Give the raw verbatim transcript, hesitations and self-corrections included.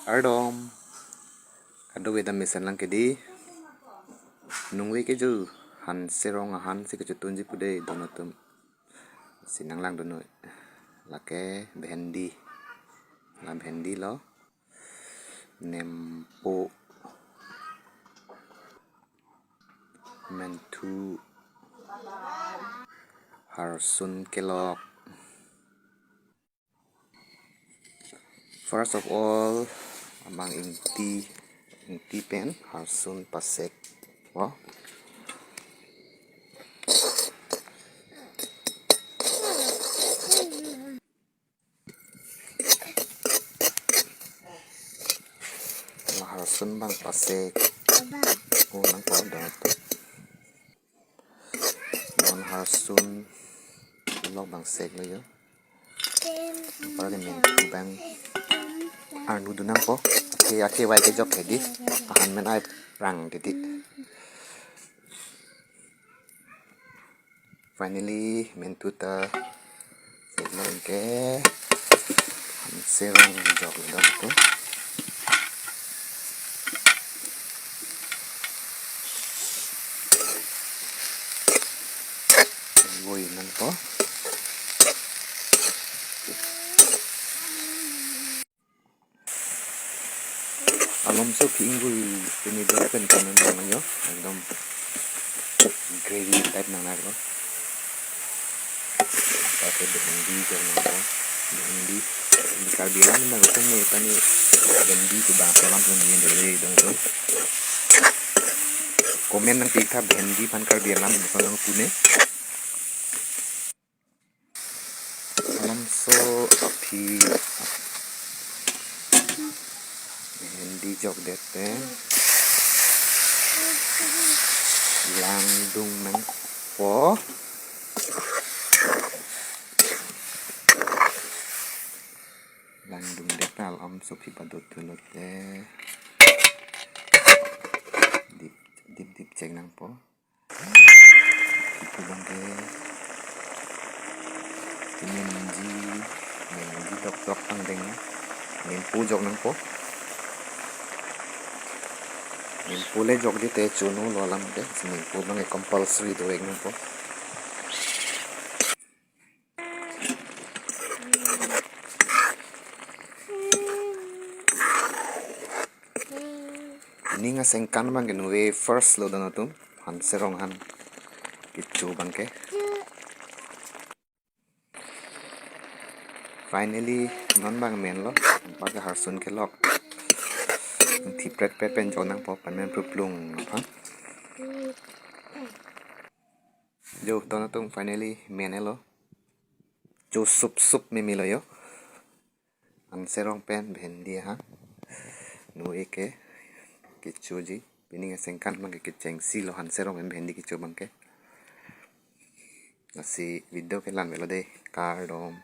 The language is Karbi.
Kardom. Kadokave ta mesen lang ke dei. Nungve ke jo hanserong ahan si kechotunji pu dei don atum. Si nanglang dun noi. Lake bhendi. La bhendi lo. Nempo. Menthu. Harsun kelok. First of all, amang ingti, ingti pen harsun pasek. Wah. La harsun abang pasek. Oh, nangpo dot. Non harsun kelok abang sek lo jo. Apar ke menthu abang arnu dun nangpo. Ake, ake vai kejok ke dei. Ahan men ai prang dei dei. Finally, menthu ta sek lo anke hanserong jok lo dong tu. Voi nangpo. Alomso ke ingvoi pini dok pen kanon dong jo, ekdom gravy type nang nang lo. Pakai bhendi jo nang lo, bhendi. Di Karbi alam nang pen ne pani bhendi tu bang alam pun ni dei dong jo. Komen nangpi tha bhendi aphan Karbi alam nang pune. Alomso aphi bhendi jokdet te langdung nangpo. Langdungdet ta alomso aphi padot thulo te. Dip, dip, dip chek nangpo. Kipu abang ke. Menji, menji dokdok angdeng. Nempo jok nangpo. Nempo le jokji te chono lo alam ke. Nempo abang ke compulsory dovek nangpo. Ning asengkan abang ke nungve first lo don atum, hanserong ahan kecho abang ke. Finally, non abang men lo, anpar ke harsun kelok. Thipret pet pen jok nangpo, pen men pruplung aphan. Jo, don atum finally men lo. Cho sup sup meme lo jo. Hanserong pen bhendi ha. Nu eke kechoji. Pini asengkan abang ke kechengsi lo hanserong pen bhendi kecho abang ke. Lasi video ke la-an avelo dei. Kardom.